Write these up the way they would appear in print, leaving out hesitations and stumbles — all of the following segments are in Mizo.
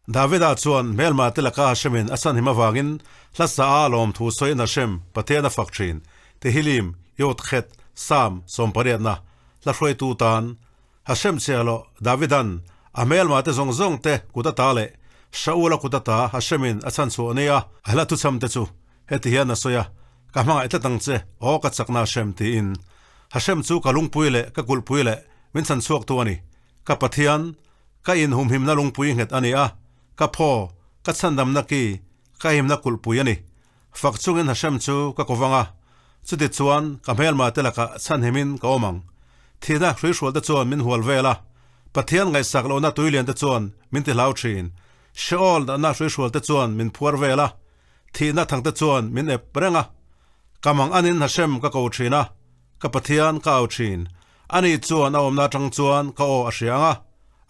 Davida chuan hmelma te laka Hashemin a chhan him avangin hla sa a lawmthu sawiin Hashem, Pathian a fak thin. Tehillim, Yod Chet, Psalm, sawmpariatna, hla hruaitu tan Hashem chiahloh Davidan a hmelma te zawng zawng te kut ata leh Shaula kut ata Hashemin a chhan chhuah nia a hla thuchham te chu heti hian a sawi a, Ka hmangaih tlat ang che, aw ka chakna Hashem tiin. Hashem chu ka lungpui leh ka kulhpui leh min chhan chhuaktu a ni. Ka Pathian, Ka inhumhimna lungpui nghet a ni a, ka phaw, ka chhandamna ki, ka himna kulhpui a ni. Fak chungin Hashem chu ka kovang a, chutichuan ka hmelma te lakah chhanhimin ka awm ang. Thihna hruihrual te chuan min hual vel a, Pathian ngaihsak lohna tuilian te chuan min ti hlau thin. Sheol dahna hruihrual te chuan min phuar vel a, thihna thang te chuan min ep reng a. Ka mang anin Hashem ka ko thin a, ka Pathian ka au thin. Ani chuan a awmna atang chuan ka aw a hria ang a,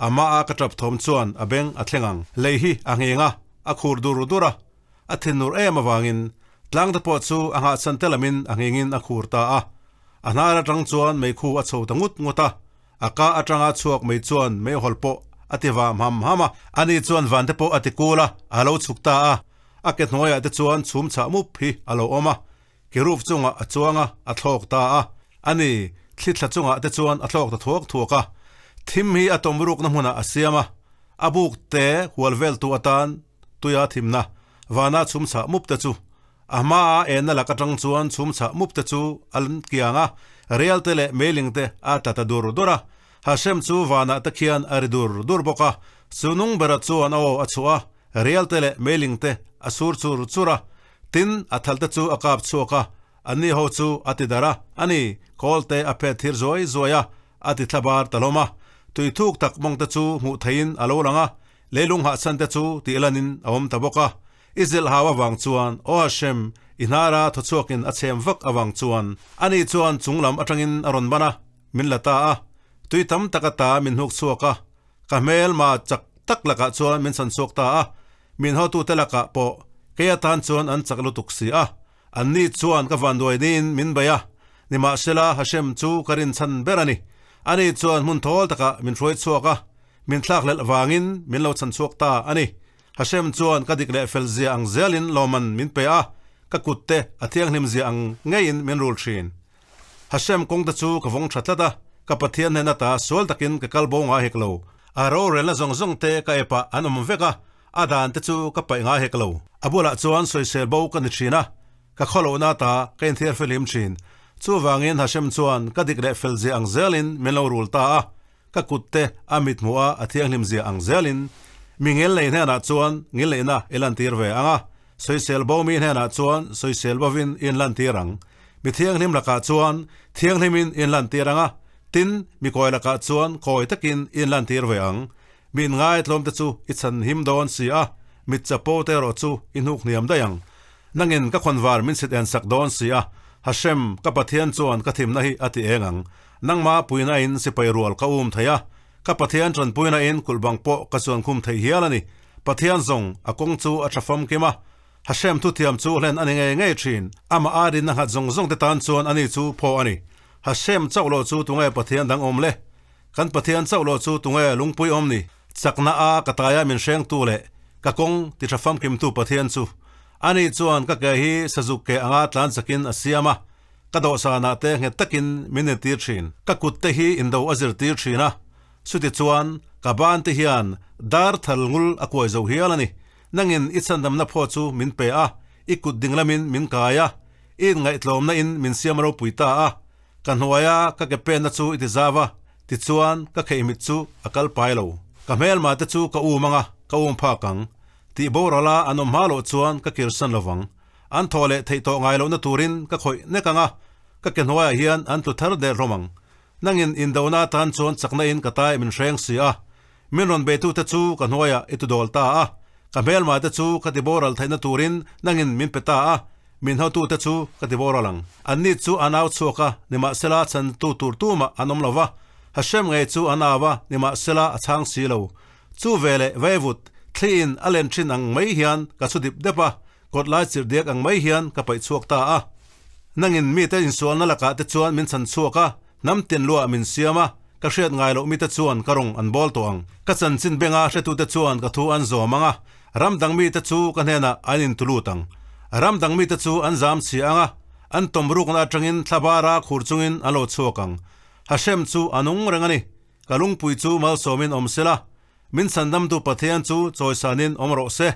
amah a ka tap thawm chuan a beng a thleng ang. Lei hi a ngheng a, a khur dur dur a, a thinur em avangin tlangte pawh chu a nghahchhan te lamin a nghengin a khur ta a. A hnar atang chuan meikhu a chho ta ngut ngut a, a ka atanga chhuak mei chuan meihawl pawh a ti vam ham ham a. Ani chuan vante pawh a ti kul a, a lo chhuk ta a, a ke hnuaiah te chuan chhum chhah mup hi a lo awm a. Kerub chungah a chuang a, a thlawk ta a. A ni, thli thla chungah te chuan a thlawk ta thuak thuak a. Thim hi a tawm rukna hmunah a siam a, a buk te hual veltu atan tuia thimna vana chhum chhah mup te chu a hmaa enna lak atang chuan chhum chhah mup te chu a kiang a, rial te leh meiling te a tla ta dur dur a. Hashem chu vanah te khian a ri dur dur bawk a, chu nung bera chuan a aw a chhuah a, rial te leh meiling te a sur chur chur a. Tin, a thalte chu a kap chhuak a, anni ho chu a ti darh a, a ni, kawlte a phet thir zuai zuai a, a ti thla bar ta hlawm a. Tui thuk tak mawngte chu hmuh theihin a lo lang a, leilung hahchhan te chu tih lanin a awm ta bawk a. I zilh hau avang chuan, Aw Hashem, i hnara thaw chhuakin a chhem vak avang chuan, ani chuan chung lam atangin a rawn ban a, min la ta a, tui tam tak ata min hnuk chhuak a, ka hmelma chak tak lakah chuan min chhan chhuak ta a, Min hotute lakah pawh kei atan chuan an chak lutuk si a, anni chuan ka vanduai niin min bei a, nimahsela Hashem chu ka rinchhan ber a ni. Ani chuan hmun thawl takah min hruai chhuak a, min thlakhlelh vangin min lo chhan chhuak ta a ni. Hashem chuan ka dik leh fel zia ang zelin lawmman min pe a, ka kutte a thianghlim zia ang ngeiin min rul thin. Hashem kawngte chu ka vawng tha tlat a, ka Pathian hnen ata sual takin ka kal bo ngai hek lo. A rorelna zawng zawng te ka epah an awm vek a, a dan te chu ka paih ngai hek lo. A bulah chuan sawisel bo ka ni thin a, ka khawlohna ata ka inthiar felhim thin. Chuvangin Hashem chuan ka dik leh fel zia ang zelin min lo rul ta a, ka kut te a mithmuh a a thianghlim zia ang zelin mi ngel nei hnenah chuan ngilneihna i lantir ve ang a, sawisel bo mi hnenah chuan sawisel bovin i inlantir ang. Mi thianghlim lakah chuan thianghlimin i inlantir ang a, tin, mi kawi lakah chuan kawi takin i inlantir ve ang. Mi inngaihtlawmte chu i chhanhim dawn si a, mit chapo te erawh chu i hnuk hniam daih ang. Nangin ka khawnvar min chhit en sak dawn si a, Hashem, ka Pathian chuan ka thimna hi a ti eng ang. Nangmah puina in sipai rual ka um thei a, ka Pathian tanpuina in kulh bang pawh ka chuan khum thei hial a ni. Pathian zawng, a kawng chu a tha famkim a, Hashem thuthiam chu hlen a ni ngei ngei thin. Amah a rinna nghat zawng zawng te tan chuan ani chu phaw a ni. Hashem chauh loh chu tunge Pathian dang awm le? Kan Pathian chauh loh chu tunge lungpui awm ni? Chakna a ka taia min hrengtu leh ka kawng ti tha famkimtu Pathian chu. Ani chuan ka ke hi sazuk ke anga tlan chakin a siam a, ka dawhsanah te nghet takin min entir thin. Ka kut te hi indo a zirtir thin a, chuti chuan ka ban te hian dar thal ngul a kuai zo hial a ni. Nangin i chhandamna phaw chu min pe a, i kut ding lamin min kai a, i inngaihtlawmna in min siam ropui ta a. Ka hnuaia ka ke penna chu i ti zau a, tichuan ka kheihmit chu a kal pai lo. Ka hmelma te chu ka um ang a, ka um phak ang. Tih borala an awm hma loh chuan ka kirsan lo vang. An thaw leh theih tawh ngai lohna turin ka khawih nek ang a, ka ke hnuaiah hian an tlu thar der hlawm ang. Nangin indona atan chuan chakna in ka tai min hreng si a, min rawn beitute chu ka hnuaiah i tudawl ta a, ka hmelma te chu ka ti boral theihna turin nangin min pe ta a, min hotute chu ka ti boral ang. Anni chu an au chhuak a, nimahsela chhantu tur tumah an awm lo va, Hashem ngei chu an au a, nimahsela a chhang si lo. Chu veleh vaivut thliin a len thin ang mai hian ka chhu dip dep a, kawt lai chirh diak ang mai hian ka paih chhuak ta a. Nangin mite insualna lakah te chuan min chhan chhuak a, hnam tin luah min siam a. Ka hriat ngai loh mite chuan ka rawng an bawl tawh ang. Ka chanchin benga hretute chuan ka thu an zawm ang a, ram dang mite chu ka hnenah an intulut ang. Ram dang mite chu an zam chhia ang a, an tawm rukna atangin thlabara khur chungin an lo chhuak ang. Hashem chu a nung reng a ni. Ka lungpui chu malsawmin awm sela, min chhandamtu Pathian chu chawisanin awm rawh se.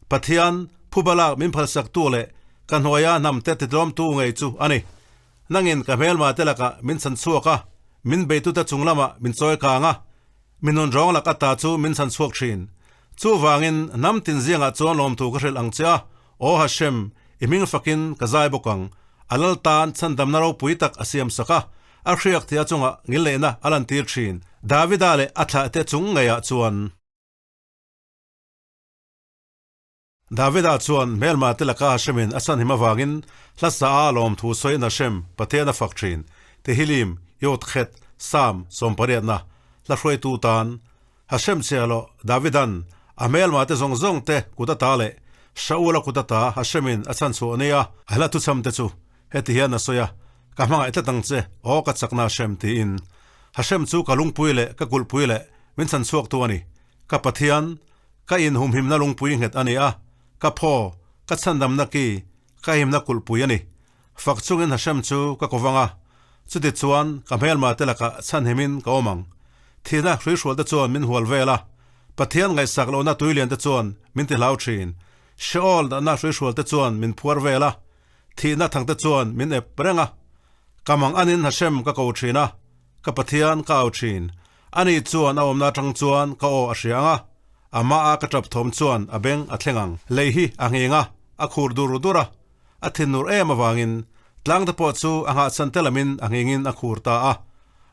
Pathian, phubalak min phalsaktu leh ka hnuaia hnamte titlawmtu ngei chu a ni. Nangin ka hmelma te lakah min chhan chhuak a, min beitute chung lamah min chawi kang a, mi nun rawng lak ata chu min chhan chhuak thin. Chuvangin hnam tin ziangah chuan lawmthu ka hrilh ang che a, Aw Hashem, i hming fakin ka zai bawk ang. A lal tan chhandamna ropui tak a siam sak a, a hriak thia chungah ngilneihna a lantir thin, Davida leh a thlahte chung ngeiah chuan. Davida chuan hmelma te laka Hashemin a chhanhim avangin hla sa a lawmthu sawiin Hashem, Pathian a fak thin. Tehillim, Yod Chet, Psalm, sawmpariatna, hla hruaitu tan. Hashem chiahloh Davidan a hmelma te zawng zawng te kut ata leh Shaula kut ata Hashemin a chhanchhuah nia a hla thuchham te chu heti hian a sawi a, Ka hmangaih tlat ang che, aw ka chakna Hashem tiin. Hashem chu ka lungpui leh ka kulhpui leh min chhanchhuaktu a ni. Ka Pathian, Ka inhumhimna lungpui nghet a ni a, ka phaw, ka chhandamna ki, ka himna kulhpui a ni. Fak chungin Hashem chu ka kovang a, chuti chuan ka hmelma te lakah chhanhimin ka awm ang. Thihna hruihrual te chuan min hual vel a, Pathian ngaihsak lohna tuilian te chuan min ti hlau thin. Sheol dahna hruihrual te chuan min phuar vel a, thihna thang te chuan min ep reng a. Ka mang anin Hashem ka ko thin a, ka Pathian ka au thin. Ani chuan a awmna atang chuan ka aw a hria ang a, amah a ka tap thawm chuan a beng a thleng ang. Lei hi a ngheng a, a khur dur dur a, a thinur em avangin tlangte pawh chu a nghahchhan te lamin a nghengin a khur ta a.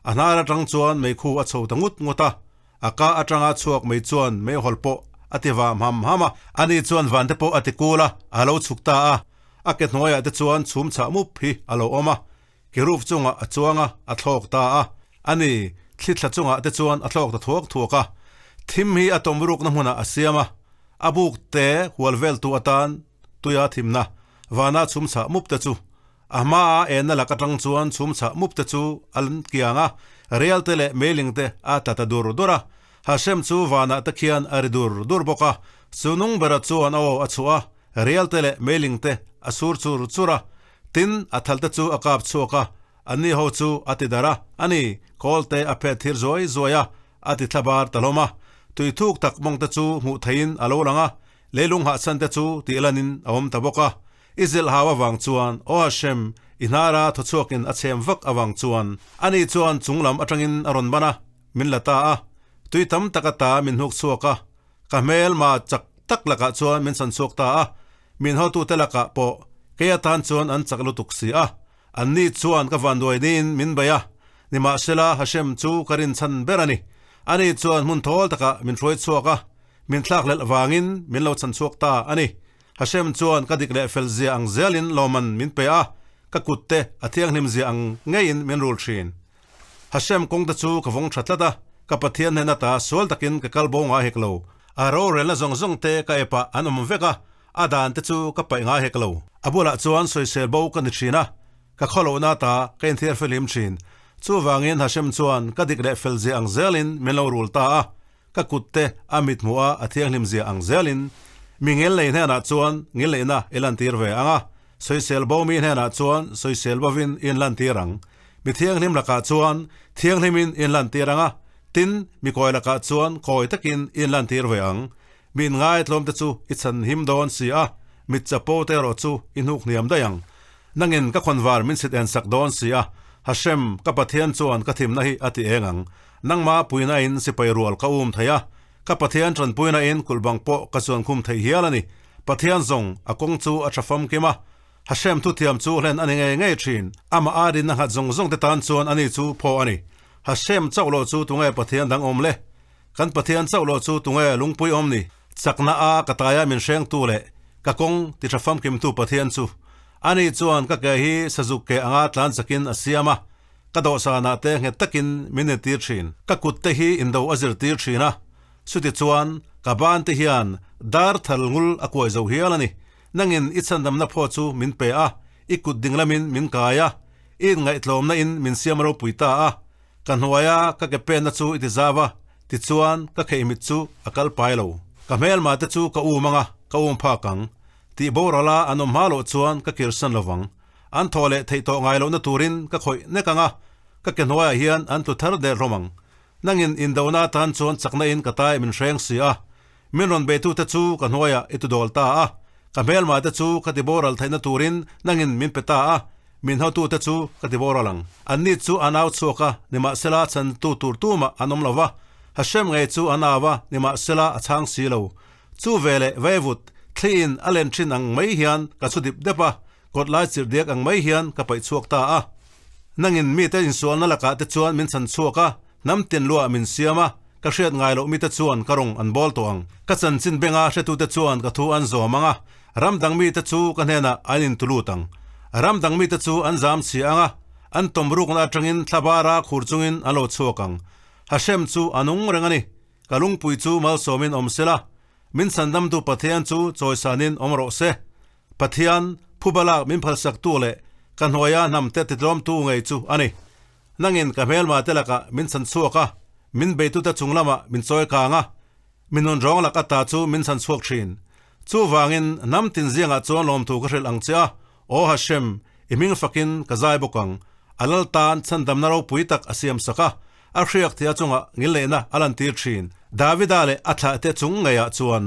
A hnar atang chuan meikhu a chho ta ngut ngut a, a ka atanga chhuak mei chuan meihawl pawh a ti vam ham ham a. Ani chuan vante pawh a ti kul a, a lo chhuk ta a, a ke hnuaiah te chuan chhum chhah mup hi a lo awm a. Kerub chungah a chuang a, a thlawk ta a. A ni, thli thla chungah te chuan a thlawk ta thuak thuak a. Thim hi a tawm rukna hmunah a siam a, a buk te hual veltu atan tuia thimna vana chhum chhah mup te chu a hmaa enna lak atang chuan chhum chhah mup te chu a kiang a, rial te leh meiling te a tla ta dur dur a. Hashem chu vanah te khian a ri dur dur bawk a, chu nung bera chuan a aw a chhuah a, rial te leh meiling te a sur chur chur a. Tin, a thalte chu a kap chhuak a, anni ho chu a ti darh a, a ni, kawlte a phet thir zuai zuai a, a ti thla bar ta hlawm a. Tui thuk tak mawngte chu hmuh theihin a lo lang a, leilung hahchhan te chu tih lanin a awm ta bawk a. I zilh hau avang chuan, Aw Hashem, i hnara thaw chhuakin a chhem vak avang chuan, ani chuan chung lam atangin a rawn ban a, min la ta a, tui tam tak ata min hnuk chhuak a, ka hmelma chak tak lakah chuan min chhan chhuak ta a, Min hotute lakah pawh kei atan chuan an chak lutuk si a, anni chuan ka vanduai niin min bei a, nimahsela Hashem chu ka rinchhan ber a ni. Ani chuan hmun thawl takah min hruai chhuak a, min thlakhlelh vangin min lo chhan chhuak ta a ni. Hashem chuan ka dik leh fel zia ang zelin lawmman min pe a, ka kutte a thianghlim zia ang ngeiin min rul thin. Hashem kawngte chu ka vawng tha tlat a, ka Pathian hnen ata sual takin ka kal bo ngai hek lo. A rorelna zawng zawng te ka epah an awm vek a, a dan te chu ka paih ngai hek lo. A bulah chuan sawisel bo ka ni thin a, ka khawlohna ata ka inthiar felhim thin. Chuvangin Hashem chuan ka dik leh fel zia ang zelin min lo rul ta a, ka kut te a mithmuh a a thianghlim zia ang zelin mi ngilnei hnenah chuan ngilneihna i lantir ve ang a, sawisel bo mi hnenah chuan sawisel bovin i inlantir ang. Mi thianghlim lakah chuan thianghlimin i inlantir ang a, tin, mi kawi lakah chuan kawi takin i inlantir ve ang. Mi inngaihtlawmte chu i chhanhim dawn si a, mit chapo te erawh chu i hnuk hniam daih ang. Nangin ka khawnvar min chhit en sak dawn si a, Hashem, ka Pathian chuan ka thimna hi a ti eng ang. Nangmah puina in sipai rual ka um thei a, ka Pathian tanpuina in kulh bang pawh ka chuan khum thei hial a ni. Pathian zawng, a kawng chu a tha famkim a, Hashem thuthiam chu hlen a ni ngei ngei thin. Amah a rinna nghat zawng zawng te tan chuan ani chu phaw a ni. Hashem chauh loh chu tunge Pathian dang awm le? Kan Pathian chauh loh chu tunge lungpui awm ni? Chakna a ka taia min hrengtu leh ka kawng ti tha famkimtu Pathian chu. Ani chuan ka ke hi sazuk ke anga tlan chakin a siam a, ka dawhsanah te nghet takin min entir thin. Ka kut te hi indo a zirtir thin a, chuti chuan ka ban te hian dar thal ngul a kuai zo hial a ni. Nangin i chhandamna phaw chu min pe a, i kut ding lamin min kai a, i inngaihtlawmna in min siam ropui ta a. Ka hnuaia ka ke penna chu i ti zau a, tichuan ka kheihmit chu a kal pai lo. Ka hmelma te chu ka um anga, ka um phak ang. Tih borala an awm hma loh chuan ka kirsan lovang. An thaw leh theih tawh ngai lohna turin ka khawih nek ang a, ka ke hnuaiah hian an tlu thar der hlawm ang. Nangin indona atan chuan chakna in ka tai min hreng si a, min rawn beitute chu ka hnuaiah i tudawl ta a, ka hmelma te chu ka ti boral theihna turin nangin min pe ta a, min hotute chu ka ti boral ang. Anni chu an au chhuak a, nimahsela chhantu tur tumah an awm lo va, Hashem ngei chu an au a, nimahsela a chhang si lo. Chu veleh vaivut thliin a len thin ang mai hian ka chhu dip dep a, kawt lai chirh diak ang mai hian ka paih chhuak ta a. Nangin mite insualna lakah te chuan min chhan chhuak a, hnam tin luah min siam a, ka hriat ngai loh mite chuan ka rawng an bawl tawh ang. Ka chanchin benga hretute chuan ka thu an zawm ang a, ram dang mite chu ka hnenah an intu lut ang. Ram dang mite chu an zam chhia ang a, an tawm rukna atangin thla bara khur chungin an lo chhuak ang. Hashem chu a nung reng a ni. Ka lungpui chu malsawmin awm sela, min chhandamtu Pathian chu chawisanin awm rawh se. Pathian, phuba lak min phalsaktu leh ka hnuaia hnamte titlawmtu ngei chu a ni. Nangin ka hmelma te lakah min chhan chhuak a, min beitute chung lamah min chawi kang a, mi nun rawng lak ata chu min chhan chhuak thin. Chuvangin hnam tin ziangah chuan lawmthu ka hrilh ang che a, Aw Hashem, i hming fakin ka zai bawk ang. A lal tan chhandamna ropui tak a siam sak a, a hriak thei a chungah ngilneihna a lantir thin. Davida leh a thlahte chung ngeiah chuan.